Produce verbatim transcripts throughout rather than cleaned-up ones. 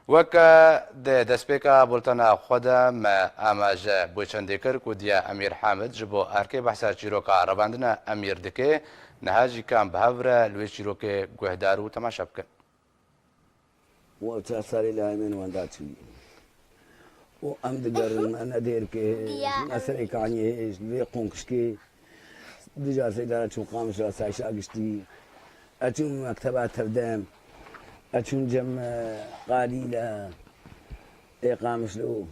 Weke di destpêka bultena xwe de me amaje bo çendê kir ku diya Emîr Hamid ji bo erkê behsa çîroka revandina Emîr dike, niha jî kan bi hev re li wê çîrokê guhdar û temaşe bikin. Û ew çar salê li Aymen wenda çûyî. Û em digerin, me ne dêrkê, me serê kaniyê hêj, li vê qonqişkê, du car sê dara çûn Qamişlo, Sayşa giştî. Ez çûm mekteba tevdem. Ez çûm cem, e, qalîle, ê Qamişlo.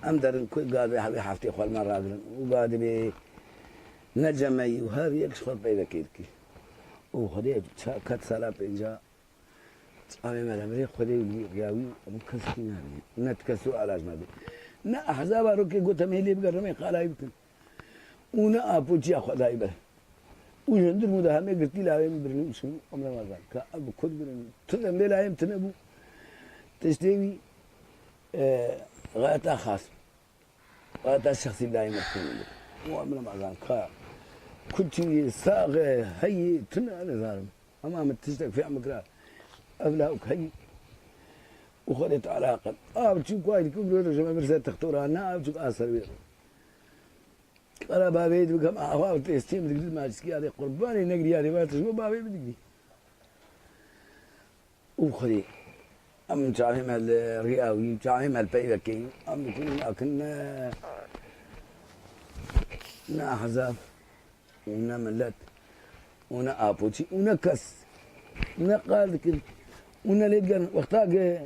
Em derin ku gavê hevê heftê xwe li me ragirin û ga dibê ne cemeyî û her yek ji xwe peyvekê dikî. Û Xwedê ça-, ket sala pênca çavê me demirê Xwedê wî riyawî û kes kî nabî. Ne tikes û alaj me bê. Ne ehzaba rokê gote me lê bigerin me qalayî bikin. Û ne apoçiya xwe dayî ber. Û ji hundir mû de hemê girtî lawê min birin û çûn emre me zan. Ka ev bi kut birin. Tu dem lê layê min tune bû. Tiştê wî, e, xayeta xas. Xayeta şexsî layê min tune bû. Û emre me zan. Ka kutî wî saxe heyî tune nizanim. Ama min tiştek fêm kira. Ev lawik heyî. Û Xwedê Teala qet. Av çû kuay dikim, rojê me birse textora, ne av çûk a ser wê. Qala bavê dibikim, awa têstê min digirî, maçkî yadê qurbanê negirî yadê, va tijmo bavê min digirî. Û Xwedê, em çavê me li riya wî, çavê me li peyvekê, em dikin nakin ne, ne ehzab û ne milet û ne apoçî û ne kes, ne qal dikin û ne lê digerin. Wexta ke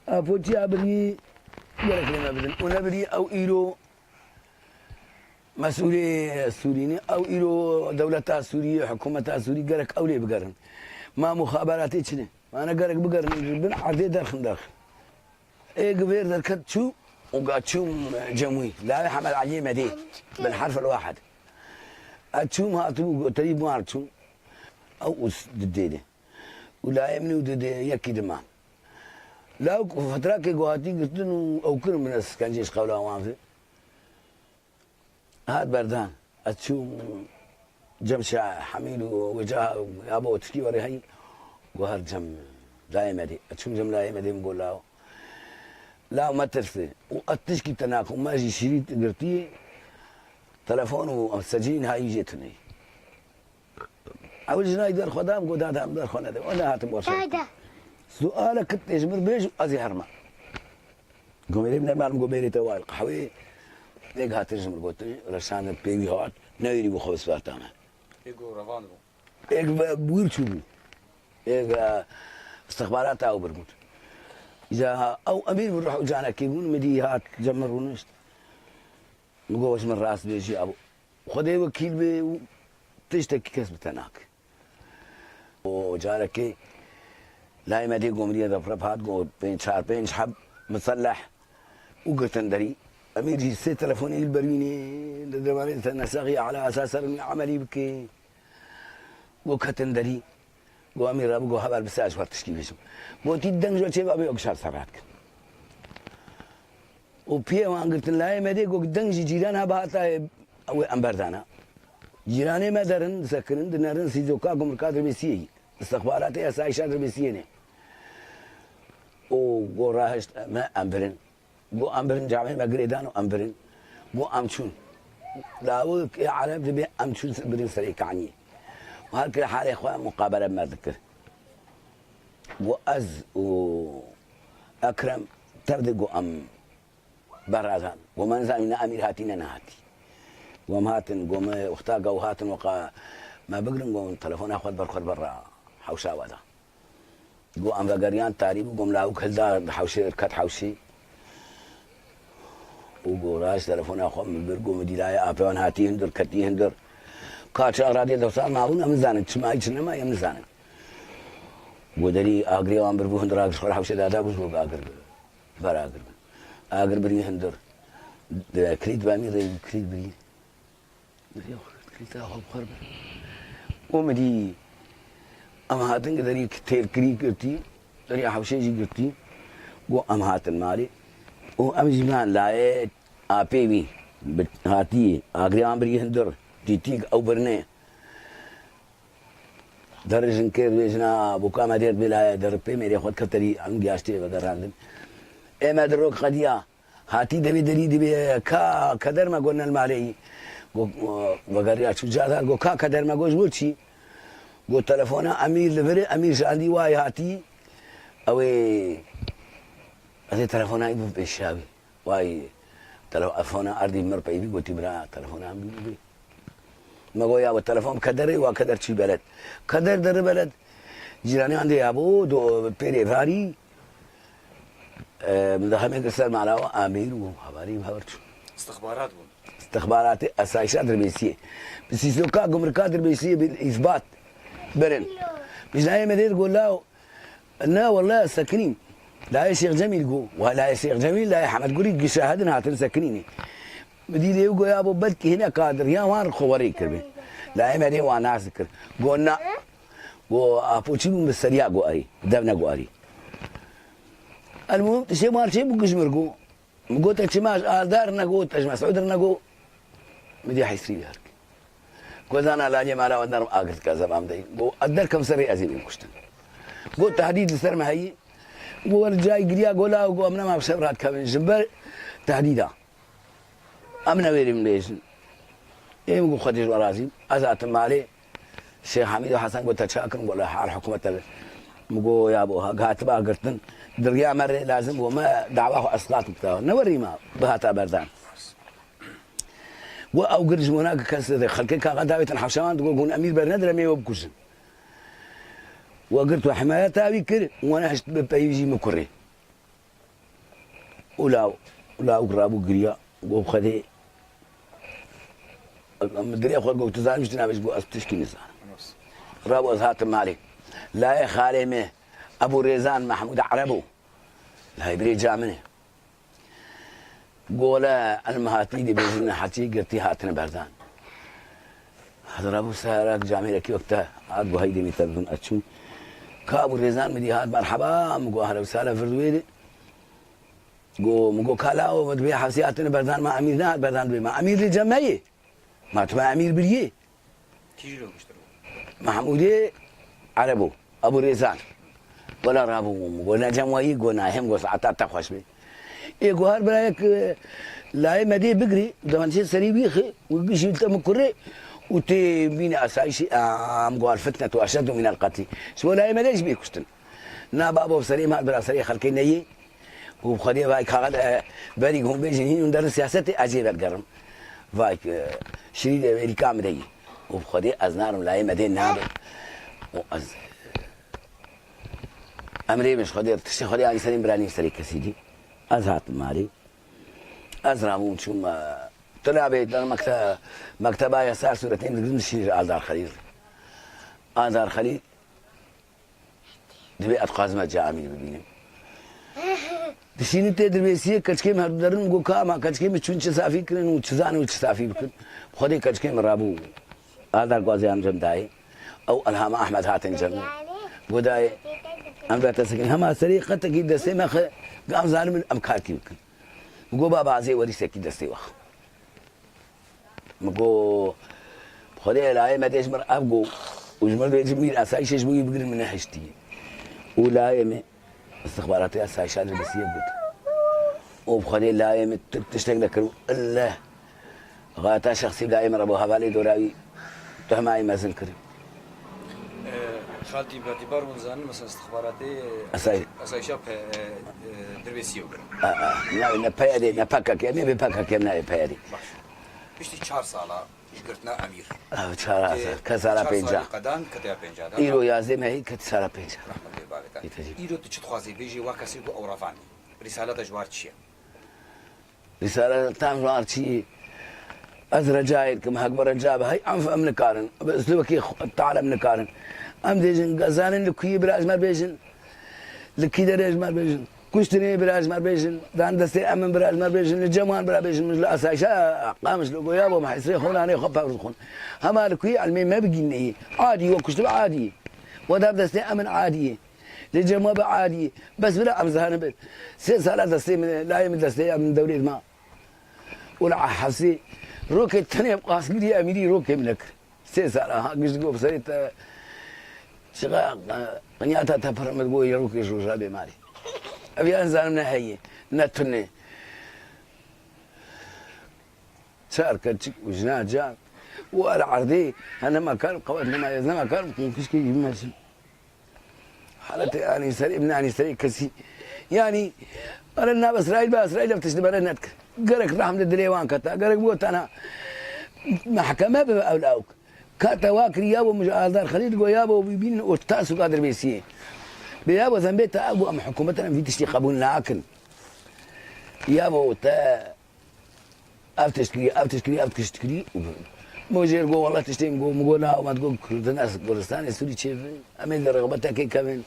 apoçiya birî gerek lê me bidin û ne birî ew îro Mesûlê Sûrî ne, ew îro dewleta Sûrî, hikûmeta Sûrî gerek ew lê bigerin. Ma muxaberatê çi ne? Ma ne gerek bigerin, bin erdê derxin derxin. Ê gi vêr derket çû û ga çûm cem wî. Lawê Hemed Eliyê Medê, bin herf el wahid. Ez çûm hatibû goterî buar çûm. Ew û s-, di dê de. Û layê min û di dê yekî diman. Law ku fetrakê ku hatî girtin û ew kirin min ez skencê ji qewla wan ve. Hat berdan. Ez çûm cem Şah Hemîd û wêca ya bo tirkî werê heyî. Got her cem layê me dê. Ez çûm cem layê me dê min got law. Law me tirse. Û ez tişkî te nakim. Me jî şîrît girtî. Telefon û em secîn hayî jê tuneyî. Ew jina yî derxwe da, min got, "Dada, min derxwe nede." Û nehatim werşa. Dada. Sualek tê ji min bêj û ez ê herma. Gomêrê min herma, min gomêrê te wayl qehwê. Êk hatin ji min gotin, reşandin pê wî hat, newêrî bû xwe bi sparta me. Êk û revan bû. Êk bi wir çûbû. Êk, e, istixbarata ew bir bûn. Îca ew emîr bi ruh û canekê bûn, min dî hat cem min rûnişt. Min got, "Ji min rast bêjî abo." Xwedê wekîl be û tiştekî kes bi te nake. Û carekê layê me dê gomriyê de rep hat, got pênc, çar pênc heb miseleh û girtin derî. Emîr jî sê telefonê li ber wî ne, li devanê te nesexî ala esas ser wî emelî bike. Got ketin derî. Got, "Emîr, re bigo heval bi se, ez ji we tişkî bêjim." Gotî, "Deng ji we çê ve, abê we gişar ser rat kin." Û piyê wan girtin layê me dê, got, "Deng ji cîran ha bihata wê em berdana." Cîranê me derin, disekirin, dinerin sîzoka gumrika dirbêsiyê yî. Istixbaratê esayîşa dirbêsiyê ne. Û got, "Rahişt me em birin." Got, "Em birin, cavê me girêdan û em birin." Got, "Em çûn." Lawik ê ereb dibê, "Em çûn birin serê kaniyê." Û her kire halê xwe muqabele bi me dikir. Got, "Ez û Ekrem tev de," got, "em beradan." Got, "Me nizanî ne emîr hatî ne nehatî." Got, "Em hatin." Got, "Me wexta gaw hatin weqa me bigirin," got, "telefona xwe di ber xwe di ber re hewşa we da." Got, "Em vegeriyan tarî bû," got, "Em lawik hilda di hewşê, ket hewşê." Û got, "Raş telefona xwe min bir," got, "Min dî layê apê wan hatî hundir, ketî hundir. Ka çi radiyê dewsa mabûn, em nizanin. Çi mayî çi nema, em nizanin." Got, "Derî agirê wan bir bû hundir, agir xwe hewşê dada bû," got, "Agir bir. Ver agir bin." Agir birî hundir. Di kilît bemî rê kilît birî. Deriya xwe kir, kilîta xwe bi xwe re bir. Û min dî em hatin ki derî têrkirî girtî, deriya hewşê jî girtî. Got, "Em hatin malê." Û em jî man layê apê wî bi hatiyê, agirê wan birî hundir, dîtîk ew birine. Derijin kê dibêjina boka me dêr dibê layê deripê mêrê xwe dikevterî em giyaştê vegerandin. Ê me dirok qediya. Hatî devê derî dibê ka keder me got nel maleyî. Go vegeriya çû cadar go ka keder me got ji bo çî? Go telefona Emîr li vir e, Emîr ji endî wayê hatî. Ew ê ez ê telefona wî bim pêşiya wî. Way telefona erdî mir peyvî gotî bira telefona em bî bî. Me got ya we telefon bi kederê wa keder çî beled. Keder deri beled. Cîranê an dê ya bo do pêrê varî. Min de hemê kir ser mala we amîr û hevalî bi hev çûn. Istixbarat bûn. Istixbaratê esayişa Dirbêsiyê. Bi sîsoka gumrika Dirbêsiyê bi îsbat birin. Bijnayê me dêr go law. Na wele sekinîn. Layê Şêx Cemîl go. Wa layê Şêx Cemîl, layê Hemed Gurî gişehedin hatin sekinînê. Min dî lê goya bo belkî hinek kadir ya wan xwe werê kiribin. Layê me dê wan nas dikir. Go na. Go apo çi bûn bi seriya go erî. Dev ne go erî. Elmuhim tişê mar çê bû gijmir go. Min got, "Te çima ji Aldar negot, te ji Mesûd negot?" Min dî heysrî vê herkê. Got, "Zana lalê mala we nerim agir dike, ez eva min deyî." Got, "Ez derkem serê ez ê bêm kuştin." Got, "Tehdîd li ser me heyî." Got, "Wer cayî giriya." Got, "Law." Got, "Em nema bi şev radikevin ji ber tehdîda. Em newêrî min bêjin." Ê min got, "Xwedê ji we razî." Ez hatim malê. Şêx Hemîd û Hesen got, "Te çakin?" Got, "Li hal hikûmet e." Min got, "Ya bo, hatiba girtin. Diriya me rê lazim bû, me dawa xwe esqat bikta. Ne werî me bihata berdan." Got, "Ew gir ji bona ki kes xelkê kaxa dawêtin hewşewan digot, gon emîr bernedire, em ê we bikujin." We girt û himayeta wî kir, we nehişt bi peyvî jî min kurê. Û law, û law rabû giriya, got, "Xwedê." Min dirê xwe got, "Tu zanî min ji tu nabêj?" Got, "Ez tişkî nizanim." Rabû ez hatim malê. Layê xalê me, Ebû Rêzan Mehmûd Erebo. Layê birêca min e. Gole, em hatî dibêjin, heçî girtî hatine berdan. Hezra bû serak camêrekî wek te hat, got, "Heydê min te bibim." Ez çûm. Ka Ebû Rêzan min dî hat, "Merheba." Min got, "Hele wisa le vir wê de." Go, min got, "Ka lawo, min dibê hevsê hatine berdan, ma emîr nehat berdan dibê, ma emîr li cem me yê. Ma tu me emîr biriyê." Kî jî rewiştir bû? Mehmûdê Erebo, Ebû Rêzan. Wela rabû, min got, "Ne cem we yî?" Go, "Na, hem go saeta te xweş bê." Ê go her birayek, e, layê me dê bigirî, devançê serî wî xi, wî gişî te min kurê û tê bîne asayişî, a, em go el fitnetu eşeddu minel qetlî. Ji bo layê me dê jî bê kuştin. Na babo bi serê me hat bira serê xelkê neyê. Û bi Xwedê vay kaxil, e, berî hûn bêjin hîn hûn derin siyasetê ez jê vedigerim. Vay, e, şirî de êrîka min de yî. Û bi Xwedê ez narim layê me dê nabe. Û ez, e, emrê min ji Xwedê, tiştê Xwedê anî serê min bira nî serê kesî dî. Ez hatim malê. Ez rabûm çûm, e, tu nabê der mekte-, mekteba yasar sûretên digirin dişî Aldar Xelîl. Aldar Xelîl Dibê ez dixwazim ez camî bibînim. Dişînin tê dirbêsiyê keçikê min herdu derin û got, "Ka ma keçikê min çûn çi safî kirin û çi zanî û çi safî bikin." Xwedê keçikê min rabû. Adar guazê em cem dayê. Ew Elhama Ehmed hatin cem. Got dayê, em ve te sekin. Hema serê qetekî destê me xi, gam zalim em karkî bikin. Got, "Baba, ez ê werîsekî destê we xim." Min got, "Xwedê layê me dê ji min ev got û ji min dê ji mîr asayîşê ji bo wî bigirin min nehiştî." Û layê me istixbaratê asayîşa li Misiyê got. Û bi Xwedê layê me tu tiştek nekir û illeh xata şexsî layê me re bo hevalê dora wî tuhmayê mezin kirin. Xaltî Berdîbar hûn zanin, mesela istixbaratê, Esay- esayîşa pe-, e, e, Dirbêsiyê kirin. A, a, ne, ne P Y D, ne P K K, em ê bê P K K, em nayê P Y D. Baş. Piştî çar sala ji girtina emîr. A, çar sala, ke sala çar pênca. Salî qedan, ketiya pênca da. Îro yazdê mehî, ket sala pênca. Rehmet lê bavê te. Îtecî. Îro tu çi dixwazî bêjî wa kesê ku ew revan. Rîsaleta ji war çi ye? Rîsale tam ji wan çî, ez recayê dikim, hek bi reca be, hey enf em nikarin, bi uslubekî xwe-, tal em nikarin. Em dêjin, zanin li kuyê bira ji me bêjin, li kî derê ji me bêjin, kuştinê bira ji me bêjin, dan destê em in bira ji me bêjin, li cem wan bira bêjin, min ji li asayişa Qamişlo goya bo, me hesrê xwe nanê xwe pevr dixwin. Hema li kuyê elmê me bigîn neyî. Adî, we kuştibe adî. We dab destê em in adî. Li cem we bi adî. Bes bila em zanin bin. Sê sala destê min, layê min destê em in dewrê dima. Wela hesê rokê tenê qasgirî emîrî rokê min nekir. Sê sala ha giş digo bi serê te. Çiqa qinyata te pir min go yê rûkê ji roja bê malê. Ev ya nizanim ne heye, ne tune. Çar keçik û jina can û el erdê, he nema kar, qewet nema, ez nema kar, qûnkişkê jî meşin. Haletê anî serê, min anî serê kesî. Yanî, ere nava Îsraîl be, Îsraîl ev tişt bere nedikir. Gerek rehm li dilê wan keta, gerek bo tena mehkeme bibe ew lawik. Kata wa kiriya bo, min ji Azdar Xelîl digo ya bo bîbîn orta suka Dirbêsiyê. Bê ya bo zembê te ew bo em hikûmetên em vî tiştî qebûl nakin. Ya bo te ev tişt kirî, ev tişt kirî, ev tişt kirî. Min jêr go wela tiştê min go, min go na, min go Kurdin ez Kurdistanê Sûrî çêbin. Em ê li rexbetekê kevin.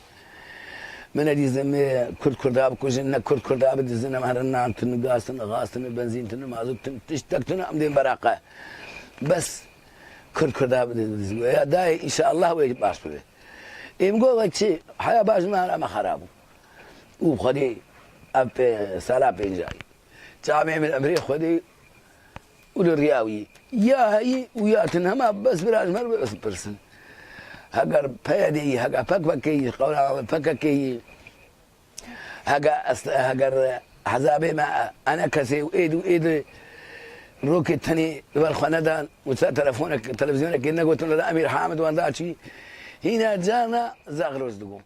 Min nedîzim ê Kurd Kurda bikujin, ne Kurd Kurda bidizin, em herin nan tun, gaz tun, gaz tun, benzîn tun, mazot tun, tiştek tun, em dên beraqe. Bes Kurd Kurda bidizin. Ya dayê, înşallah wê baş bibe. Ê min go, çi, heya baş me, hera me xera bû. Û xwedî ev pê-, sala pêncayî. Çavê min emrê Xwedê û li riya wî. Ya heyî û ya tune hema bes vira ji me re bes pirsin. Heger P Y D yî, heger P K K yî, qewla P K K yî, heger est-, heger hezabê me enekesê û êd û êd rokê tenê li ber xwe nedan û ser telefonek, televîzyonekê negotin li Emîr Hamid wan da çî, hîna carna zexroz digo.